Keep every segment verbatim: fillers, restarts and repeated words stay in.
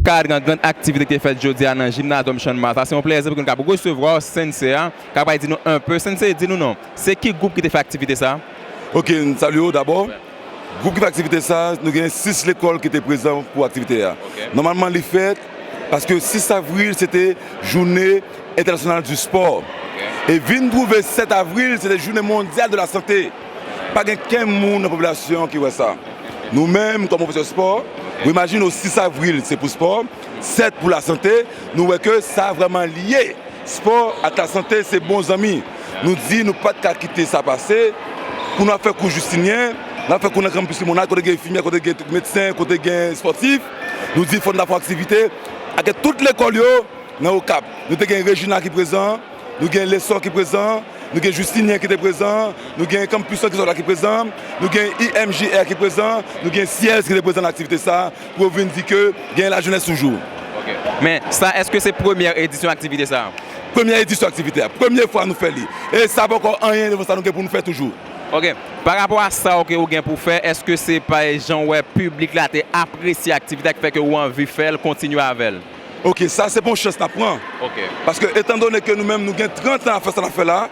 kad nan gran aktivite ki te fèt jodi a nan jimnazòm Chann Mars la. Se yon plèzi pou nou kab resevwa w, Sensei a, k ap di nou enpe. Sensei, di nou non, se ki gwoup ki te fè aktivite sa a? Ok, n salye w dabò. Gwoup ki fè aktivite sa a, nou gen sis lekòl ki te prezan pou aktivite a. Ok. Nòmalman, li fèt paske sis avril, se te jounen entènasyonal di spò. Ok. E vin twouve sèt avril, se te jounen mondyal de la sante. Pa gen kenn moun nan popilasyon ki wè sa. Nou menm, kòm pwofesè spò, ou imajine w, sis avril, se pou spò, sèt pou lasante, nou wè ke sa vrèman lye. Spò ak lasante se bon zanmi. Nou di nou pa t ka kite sa pase pou nou ap fè kou Jistinyen, n ap fè kou nan kanpis Limonad, kote gen enfimyè, kote gen medsen, kote gen espòtif. Nou di fò n ta fè aktivite ak tout lekòl yo nan Okap. Nou te gen Regina ki prezan, nou gen Lesò ki prezan, nou gen Jistinyen ki te prezan, nou gen kanpis Santri Sòla ki prezan, nou gen I M J R ki prezan, nou gen Siyès ki te prezan nan aktivite sa a, pou yo vin di ke gen lajennès toujou. Ok. Men sa, èske se premyè edisyon aktivite sa a? Premyè edisyon aktivite a. Premye fwa nou fè li. E sa poko anyen devan sa nou gen pou nou fè toujou. Ok. Pa rapò a sa ke ou gen pou fè, èske se pa jan w wè piblik la te apresye aktivite a ki fè ke ou anvi fè l, kontinye avè l? Ok, sa se pa yon chans n ap pran. Ok. Paske etandone ke nou menm nou gen trant an ap fè sa n ap fè la,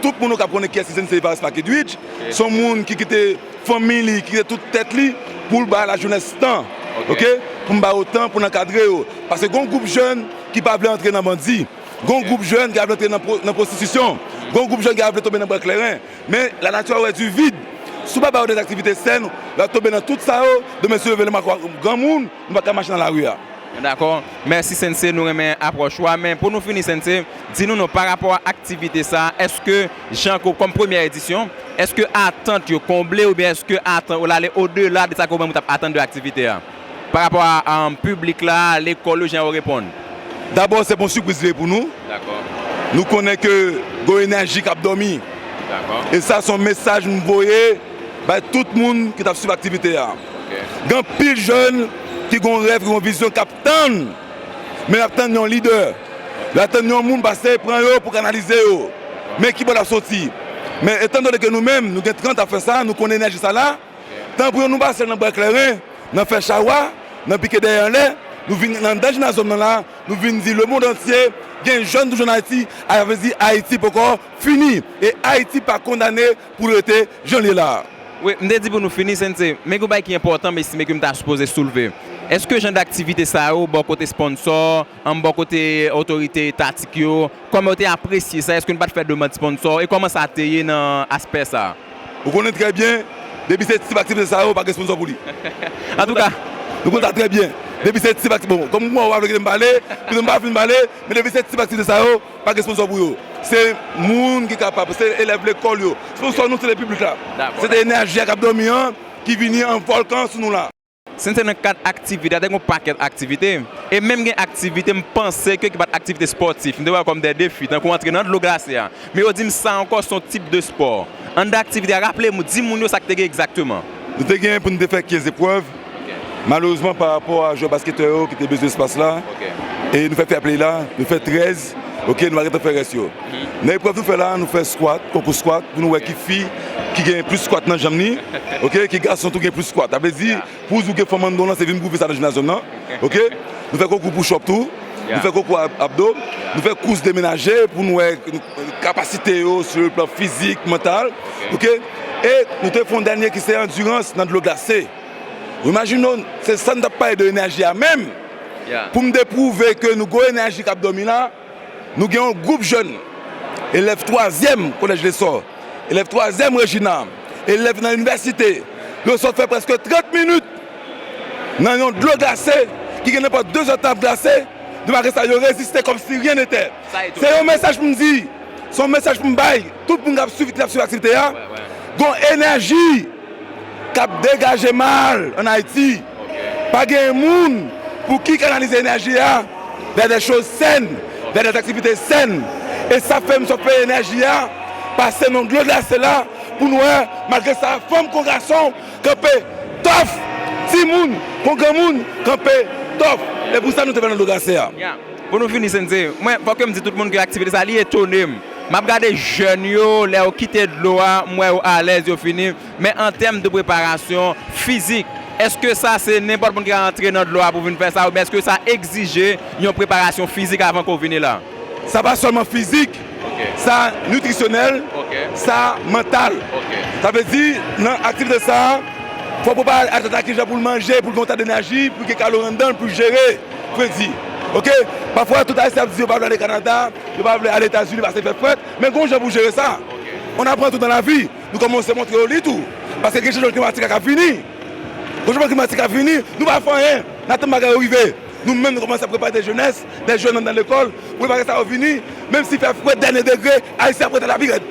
tout moun yo k ap konnen kiyès ki Sensei Evariste Marc Edwidge, se yon moun ki kite fanmi li, ki kite tout tèt li pou l bay lajennès tan. Ok. Ok? Pou m ba yo tan pou n ankadre yo. Paske gon gwoup jèn ki pa vle antre nan bandi. Gon gwoup jèn ki pa vle antre nan pro-, nan pwostitisyon. Gon gwoup jèn ki pa vle tonbe nan bwè kleren. Men lanati a horreur du vide. Si w pa ba yo dèzaktivite sèn, yo ap tonbe nan tout sa yo. Demen si yo vle makwa granmoun, nou pa ka mache nan lari a. Dakò. Mèsi, Sensei, nou renmen apwòch ou a. Men pou nou fini, Sensei, di nou non, pa rapò a aktivite sa a, èske, jan ke, kòm premyè edisyon, èske atant yo konble oubyen èske atant ou la ale odela de sa ke ou menm ou t ap atann de aktivite a? Pa rapò a, a, piblik la, lekòl yo, jan yo reponn? Dabò, se pa yon sipriz li ye pou nou. Dakò. Nou konnen ke gon enèji k ap dòmi. Dakò. E sa, se yon mesaj m voye bay tout moun ki t ap swiv aktivite a. Ok. Gen anpil jèn ki gon rèv, ki gon vizyon, k ap tann. Men y ap tann yon lidè. Y ap tann yon moun pase pran yo pou kanalize yo. Men ki bò l ap soti? Men etandone ke nou menm, nou gen trant ap fè sa, nou konnen enèji sa la, tan pou yo nou pase l nan bwè kleren, nan fè chawa, nan pike dèyè anlè, nou vin anndan jimnazòm nan la, nou vin di lemonn antye, gen jèn toujou ann Ayiti, sa vle di Ayiti poko fini, e Ayiti pa kondane pou l rete jan l ye la a. Wi, m te di pou nou fini, Sensei, men gen yon bagay ki enpòtan, m estime ke m ta sipoze soulve. Èske jan d aktivite sa yo, bò kote sponsò, an bò kote otorite etatik yo, kòman yo te apresye sa? Èske nou pa t fè demann sponsò? E kòman sa te ye nan aspè sa a? Ou konnen trè byen, depi se tip aktivite sa yo, pa gen sponsò pou li. Antouka. Nou konn sa trè byen. Depi se tip aktivite, bon, kòm mwen, w ap vle kite m pale, kite m pa fin pale, men depi se tip aktivite sa yo, pa gen sponsò pou yo. Se moun ki kapab, se elèv lekòl yo. Sponsò nou, se le piblik la. Dakò. Se te enèji a k ap dòmi an ki vini an vòlkan sou nou la. Sensei, nan kad aktivite, a te gen yon pakèt aktivite. E menm gen aktivite, m panse ke ki pa t aktivite espòtif. M te wè kòm de defi, tankou antre nan dlo glase a. Men yo di m sa ankò, se yon tip de spò. Anndan aktivite a, raple m, di moun yo sa k te gen egzakteman. Nou te gen pou nou te fè kenz eprèv. Ok. Malerezman, pa rapò a jwè basketè yo ki te bezwen espas la, ok, e nou fè fair play la, nou fè trèz, ok, nou pa gentan fè rès yo. Mhm. Nan eprèv nou fè la, nou fè squat, konkou squat, pou nou wè ki fi ki gen plis squat nan janm li, ok, ki gason tou gen plis squat. Sa vle di, yeah, pou w di w gen fòm anndan w lan, se vin pwouve sa nan jimnazòm nan, ok? Nou fè konkou push up tou, nou, yeah, fè konkou ab-, abdo, nou fè kous de menaje pou nou wè kapasite yo sou le plan fizik, mantal, ok? E nou te fè yon dènye ki se andirans nan dlo glase. Ou imajine w, se sa n t ap pale de enèji a menm. Yeah. Pou m te pwouve ke nou gon enèji k ap dòmi la, nou gen yon gwoup jèn, elèv twazyèm kolèj Lesò, elèv twazyèm Regina, elèv nan inivèsite, yo sot fè prèske trant minit nan yon dlo glase ki gen nenpòt de zè tan ap glase, de malgre sa, yo reziste kòm si ryen netè. Sa etone. Se yon mesaj pou m di, se yon mesaj pou m bay tout moun k ap swiv, ki ap swiv aktivite a. Wè, wè. Gon enèji k ap degaje mal ann Ayiti. Ok. Pa gen moun pou ki kanalize enèji a vers des choses saines, vers des activités saines. E sa fè m sot fè enèji a pase nan dlo glase la pou n wè, malgre sa, fanm kon gason kanpe tòf, timoun kon granmoun kanpe tòf. E pou sa nou te fè nan dlo glase a. Yeah. Pou nou fini, Sensei, mwen, fòk ke m di tout moun ke aktivite sa, li etone m. M ap gade jèn yo, lè yo kite dlo a, m wè yo alèz, yo fini. Men an tèm de preparasyon fizik, Èske sa se nenpòt moun ki ka antre nan dlo a pou vin fè sa, oubyen èske sa egzije yon preparasyon fizik avan ke w vini la? Sa pa sèlman fizik, sa nitrisyonèl, sa mantal. Sa vle di, nan aktivite sa a, fò w prepare atèt la kijan pou l manje, pou l gen yon ta d enèji, pou l gen kalori anndan l, pou l jere fredi. Oke? Pafwa, tout Ayisyen ap di yo pa vle ale Kanada, yo pa vle ale Etazini paske fè frèt, men gen yon jan pou w jere sa. On apprend tout dans la vie. Nou kòmanse montre yo li tou. Paske gen chanjman klimatik la k ap vini. Gen chanjman klimatik k ap vini, nou pa fè anyen. N atann bagay yo rive. Nou menm, nou kòmanse ap prepare de jenès, de jèn anndan lekòl, pou bagay sa yo vini. Menm si fè frèt dènye degre, Ayiti ap rete la pi rèd.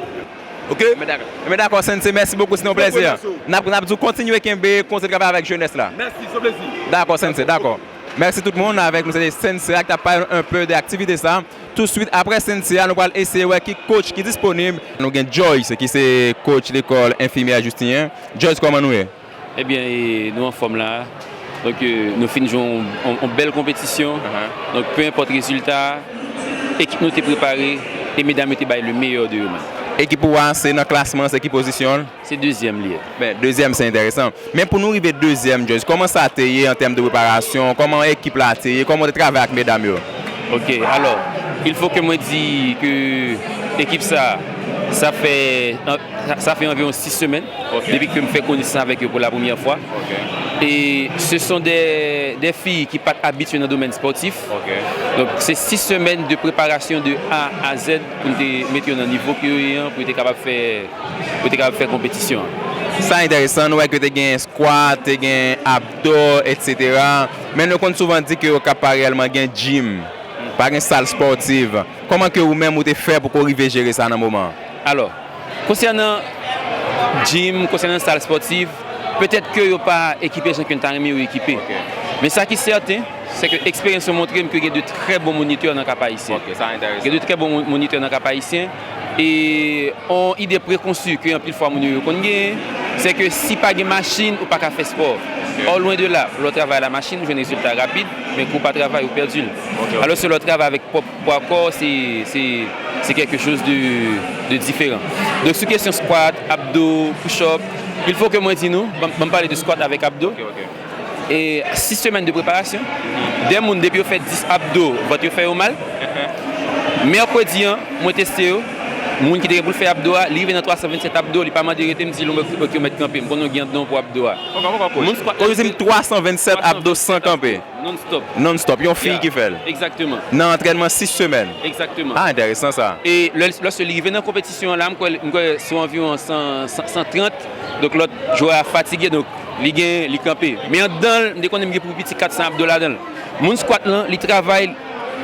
Oke? Men dakò. Men dakò, Sensei, mèsi bokou, se te yon plèzi. N ap, n ap di w kontinye kenbe konsa travay avèk jenès la. Mèsi, se yon plezi. Dakò, Sensei, dakò. Mèsi tout moun, avèk nou se te Sensei a ki t ap pale nou enpe de aktivite sa. Touswit apre Sensei a, nou pral eseye wè ki coach ki disponib. Nou gen Joyce, ki se coach lekòl enfimyè Justinyen. Joyce, kòman nou ye? Ebyen, e, nou anfòm la. Donk, e, nou fin jwe yon, yon, yon bèl konpetisyon. Donk, pe enpòt rezilta a, ekip nou te prepare e medam yo te bay le meyè de yo menm. Ekip ou a, se nan klasman, se ki pozisyon l? Se dezyèm li ye. Ben, dezyèm, se enteresan. Men pou nou rive dezyèm, Joyce, kòman sa te ye an tèm de preparasyon? Kòman ekip la te ye? Kòman w te travay ak medam yo? Ok, alò, il faut que mwen di ke ekip sa, sa fè, sa, sa fè anviwon sis semèn depi ke m fè konesans avèk yo pou la premyè fwa. E ce sont des, des filles ki pa t abitye nan domèn spòtif. Donk, se sis semèn de preparasyon de A a Z pou n te mete yo nan nivo ke yo ye an, pou yo te kapab fè, pou yo te kapab fè konpetisyon an. Sa enteresan, nou wè ke te gen squat, te gen abdo, etsetera. Men nou konn souvan di ke Okap pa reyèlman gen gym, pa gen sal spòtiv. Kòman ke ou menm ou te fè pou ke w rive jere sa nan moman an? Alò, konsènan gym, konsènan sal spòtiv, petèt ke yo pa ekipe jan ke n ta renmen yo ekipe. Men sa ki sèten, se ke eksperyans yo montre m ke gen de trè bon monitè nan Kap Ayisyen. Gen de trè bon mo-, monitè nan Kap Ayisyen. E yon ide prekonsi ke anpil fwa moun yo, yo konn genyen, se ke si pa gen machin, ou pa ka fè spò. Ò, lwen de la, lè w travay la machin, ou jwenn rezilta rapid, men ke w pa travay, ou pèdi l. Alòske lè w travay avèk pwòp pwa kò, se, se, se quelque chose de, de différent. Donk, sou kesyon squat, abdo, push up, il faut que mwen di nou, ban, ban m pale de squat avèk abdo. E sis semèn de preparasyon. De moun, depi yo fè dis abdo, vant yo fè yo mal. Mèkredi an, mwen teste yo. Moun ki te gen pou l fè abdo a, li rive nan twa san vennsèt abdo, li pa mande rete, m di l, ok, ou mèt kanpe. M konnen w gen anndan w pou abdo a. Moun squat la, ou di m twa san vennsèt abdo san kanpe. Non-stop. Non-stop, yon fi ki fè l. Egzakteman. Nan antrènman sis semèn. Egzakteman. Ah, enteresan sa. E lè, lòske li rive nan konpetisyon an la, m kwè, m kwè se anviwon san, san, san trant. Donk, lòt jwè a fatige, donk, li gen, li kanpe. Men anndan l, m te konnen m gen pou piti kat san abdo ladan l. Moun squat lan, li travay,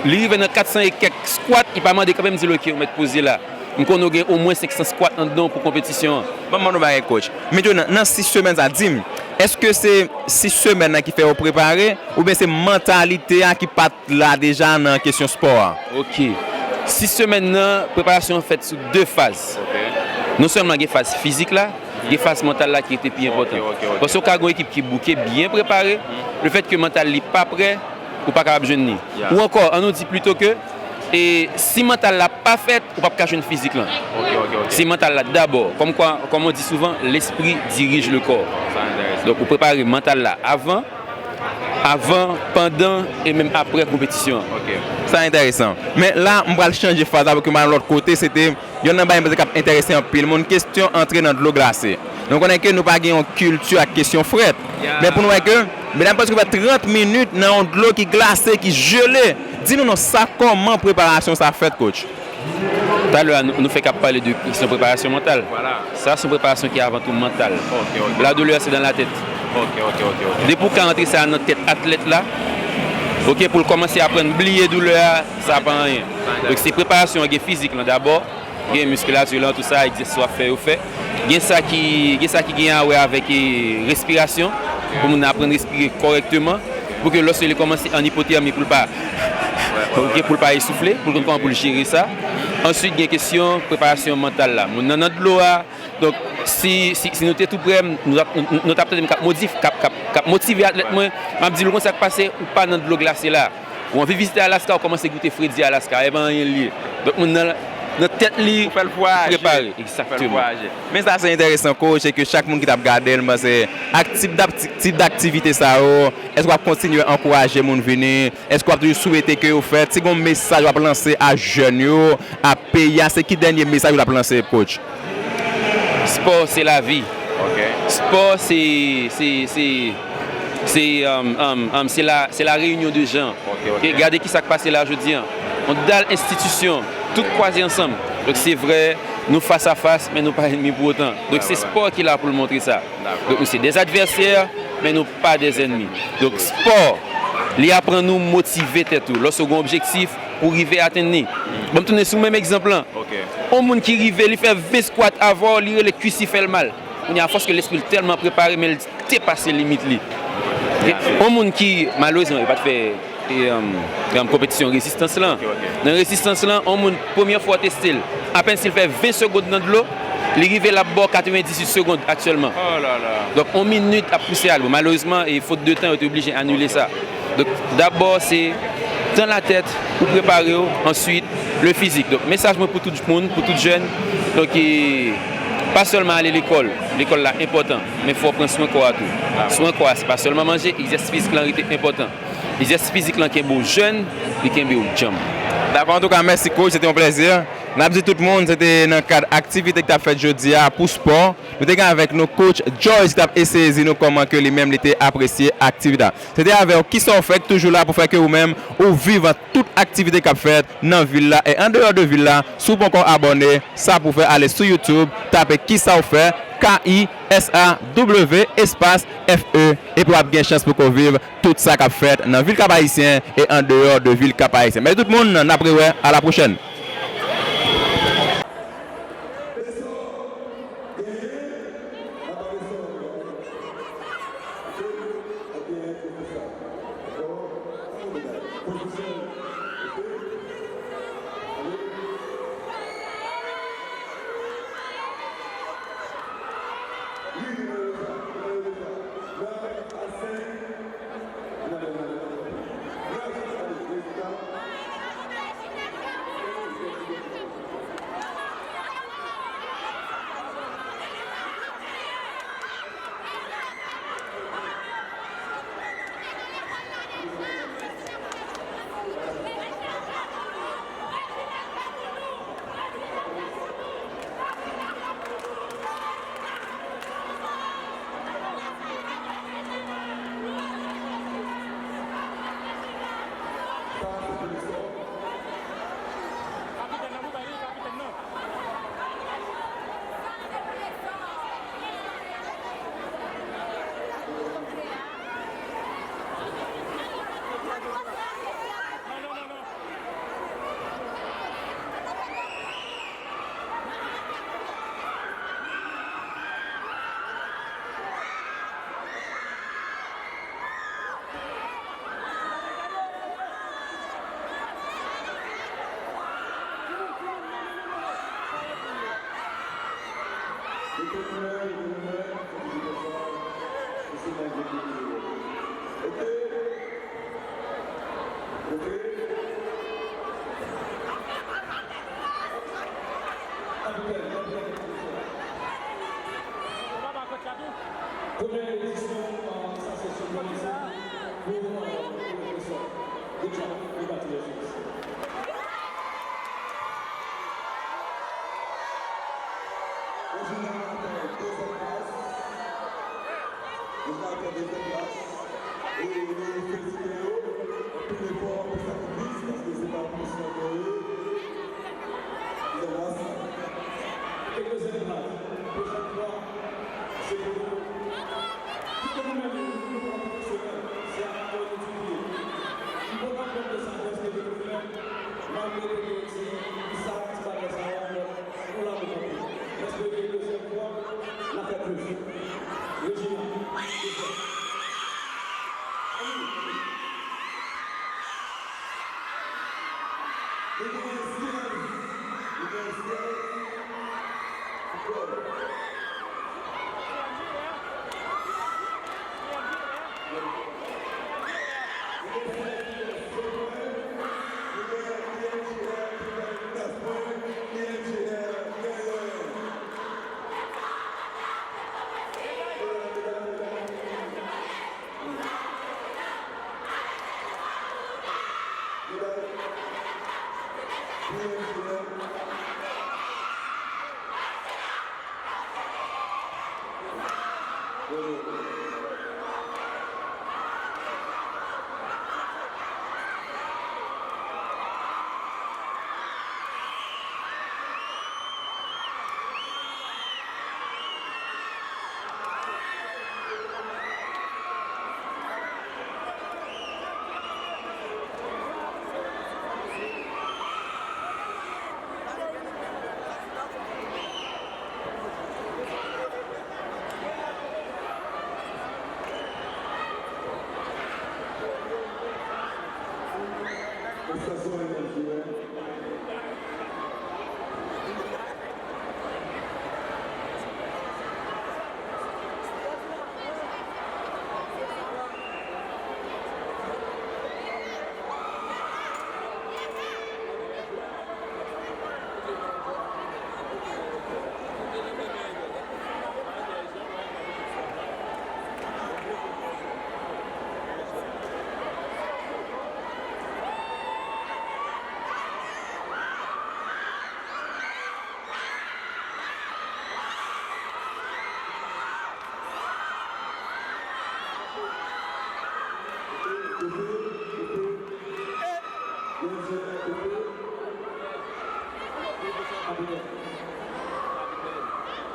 li rive nan kat san e kèk squat, li pa mande kanpe, m di l, ok, ou mèt poze la. M konnen w gen omwen senk san squat anndan w pou konpetisyon an. Ban m mande w bagay, coach. Mentnan, nan sis semèn sa, di m, èske se sis semèn nan ki fè w prepare, oubyen se mantalite a ki pa t la deja nan kesyon spò a? Ok. Sis semèn nan, preparasyon an fèt sou de faz. Non sèlman gen faz fizik la, gen faz mantal la ki rete pi enpòtan. Paske w ka gen yon ekip ki bouke, byen prepare, lefètke mantal li pa prè, ou pa kapab jwenn li. Ou ankò, ann nou di plito ke, e si mantal la pa fèt, ou p ap ka jwenn fizik lan. Se mantal la dabò. Kòm kwa, kòm on di souvan, l'esprit dirige le corps. Donk, ou prepare mantal la avan, avan, pandan e menm aprè konpetisyon an. Sa enteresan. Men la, m pral chanje faz la pou ke m al yon lòt kote, se te yonn nan bagay mwen panse k ap enterese anpil moun, kesyon antre nan dlo glase. Nou konnen ke nou pa gen yon kilti ak kesyon frèt. Men pou nou wè ke medam prèske fè trant minit nan yon dlo ki glase, ki jele. Di nou non, sa kòman preparasyon sa fèt, coach? Talè a, nou, nou fèk ap pale de kesyon preparasyon mantal. Sa se yon preparasyon ki avan tou mantal. La doulè se dans la tête. Depi w ka antre sa nan tèt atlèt la, ok, pou l kòmanse aprann bliye doulè a, sa pa anyen. Donk, se preparasyon an, gen fizik lan dabò, gen miskilati lan, tout sa, egzèsis w ap fè yo fè. Gen sa ki, gen sa ki gen a wè avèk, e, respirasyon, pou moun nan aprann respire kòrèkteman, pou ke lòske li kòmanse an ipotèmi, pou l pa, ok, pou l pa esoufle, pou l konn kòman pou l jere sa. Answit, gen kesyon preparasyon mantal la. Moun nan nan dlo a, donk, si, si, si nou te tou prè, nou t ap, nou, nou t ap tande m k ap modif-, k ap, k ap, k ap motive atlèt mwen, m ap di l konn sa k pase, ou pa nan dlo glase la. Ou anvi vizite Alaska, ou kòmanse goute fredi Alaska. E pa anyen l ye. Donk, moun nan, nan tèt li, pou fè l vwayaje. Prepare. Pou fè l vwayaje. Men sa se enteresan, coach, e ke chak moun ki t ap gade l, m panse ak tip d ap, tip d aktivite sa yo, èske w ap kontinye ankouraje moun vini? Èske w ap toujou swete ke yo fè? Si gon mesaj w ap lanse a jèn yo, a peyi a, se ki dènye mesaj w ap lanse, coach? Spò se lavi. Spò se, se, se, se, um, um, um, se la, se la reyinyon de jan. Ok, gade ki sa k pase la jodi a. Yon dal enstitisyon, tout kwaze ansanm. Donk se vre, nou fas a fas, men nou pa ènmi pou otan. Donk se spò ki la pou l montre sa. Donk nou se dè advèsè, men nou pa dè ènmi. Donk spò, li aprann ou motive tèt ou. Lòske w gen objektif, pou rive atenn li. Ban m tounen sou menm egzanp lan. On moun ki rive, li fè ven squat avè w, li rele kwis li fè l mal. Kounye a, fòske lespri l tèlman prepare, men l depase limit li. On moun ki, malerezman, li pa t fè, e, um, um, konpetisyon rezistans lan. Nan rezistans lan, on moun, premyè fwa w teste l, apèn si l fè ven segonn nan dlo, li rive l ap ba w katrevendizuit segonn aktyèlman. Donk, on minit ap pouse al. Bon, malerezman, e fot de tan, yo te oblije anile sa. Donk, dabò, se dans la tête, ou prepare w, answit, le physique. Donk, mesaj mwen pou tout moun, pou tout jèn, donk, e, pa sèlman ale lekòl. Lekòl la enpòtan, men fò w pran swen kò a tou. Swen kò a, se pa sèlman manje, egzèsis fizik lan rete enpòtan. Egzèsis fizik lan kenbe w jèn, li kenbe w djanm. Dakò, antouka, mèsi, coach, se te yon plèzi. N ap di tout moun, se te nan kad aktivite ki t ap fèt jodi a pou spò. Nou te gen avèk nou coach Joyce ki t ap eseye di nou kòman ke li menm li te apresye aktivite a. Se te avè w, kisa w fè k toujou la pou fè ke ou menm ou vivan tout aktivite k ap fèt nan vil la e andeyò de vil la. Si w poko abòne, sa pou fè, ale sou YouTube, tape kisa w fè, K I S A W espace F E, epi w ap gen chans pou ko viv tout sa k ap fèt nan vil Kap Ayisyen e andeyò de vil Kap Ayisyen. Mèsi tout moun, n ap rewè, a la pwochèn. Premyè edisyon, euh, sa se sou pwodiksyon pou, euh, pwofesè. Good job, everybody, yes. Regina fè dezyèm plas. Regina fè dezyèm plas. E nou felisite yo. Anpil efò, anpil sakrifis, paske se pa yon pwofesyonèl yo ye. Dezyèm plas. Kèk dezyèm plas. Pwochèn fwa, se pou nou. Tout moun menm, nou pa pwofesyonèl. Se ak kò nou etidye. M kontan konn de sa, dèske de nou fè, malgre de nou di, sa ti bagay sa yo, nou la pou kanpe. Dèske de dezyèm fwa, n a fè plis. Regina, dezyèm.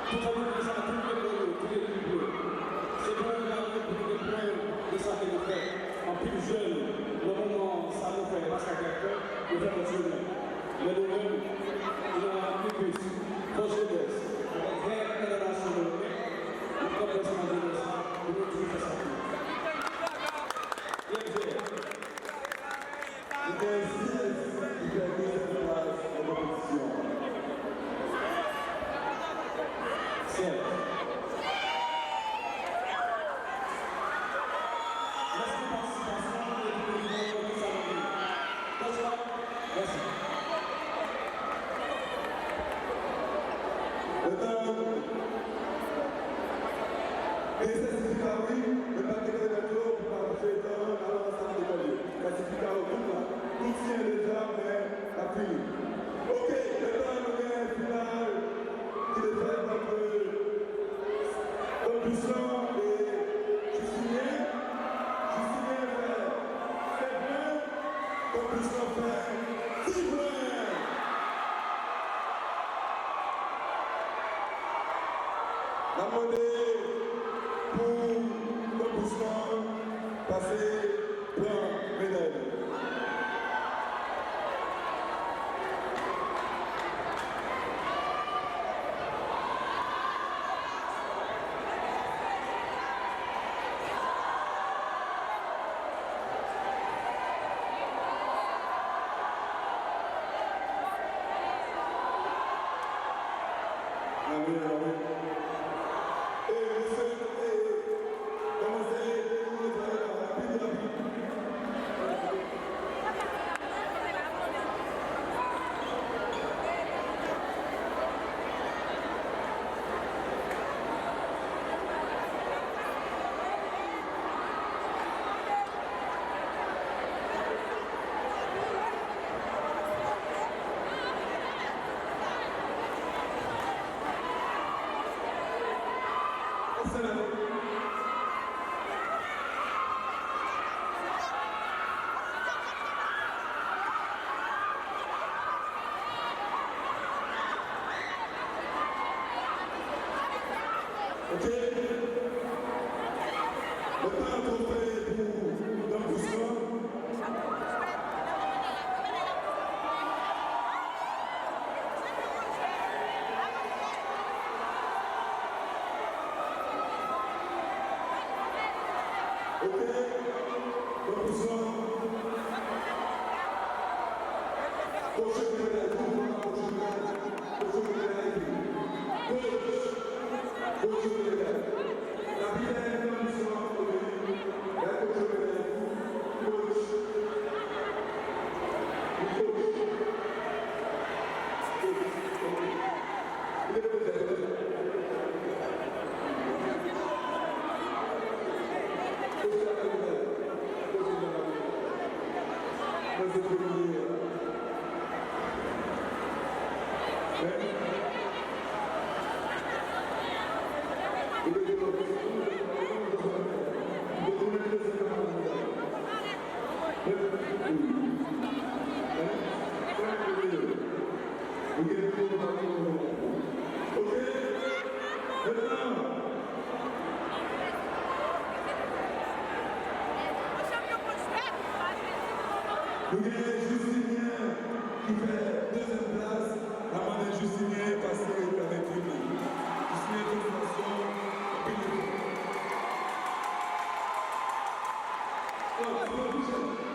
Tout sa nou di sa, tout lekòl yo, tout ekip yo. Se pou nou gade, pou nou gen prèv de sa ke nou fè. Anpil jèn, nan moman sa nou fè, pa sa k ap fè, nou fè kontinye. Men nou menm, nou nan anpil plis, fòs jenès, avèk rèv entènasyonal, nou kanpe ansanm ak jenès la, pou nou toujou fè sa pou nou. P N G. Li gen sis ki fè dezyèm plas nan konpetisyon an. Sèt. Mèsi pou patisipasyon nou epi nou vin nan konpetisyonalite. Touchdown. Mèsi. Letan, gen sètifika wi, men pa gen remèt yo pou pa fè tan, alò sa te kòl yo. Sètifika yo tout la. Tout siyen deja, men n ap fini. Oke, letan nou gen final ki te fèt ant Tann Plis lan e Jistinyen. Jistinyen fè sèt pwen, Tann Plis lan fè dis pwen. N ap mande pou Tann Plis lan pase pran meday li. Amèn, amèn. E, mesye, e, kòmanse, e, nou travay la, rapid, rapid. Ok. Mwen pa twò fè pou Tann Plis lan. Ok. Tann Plis lan. Coach Michael, coach Michael. Coach Michael. Coach Michael. Kapitèn nan misyon an, coach. Coach. Coach. Nou genyen Justinien ki fè dezyèm plas. N ap mande Justinien pase nan tribin. Justinien, felisitasyon, anpil efò. Bon, se yon ti chèche.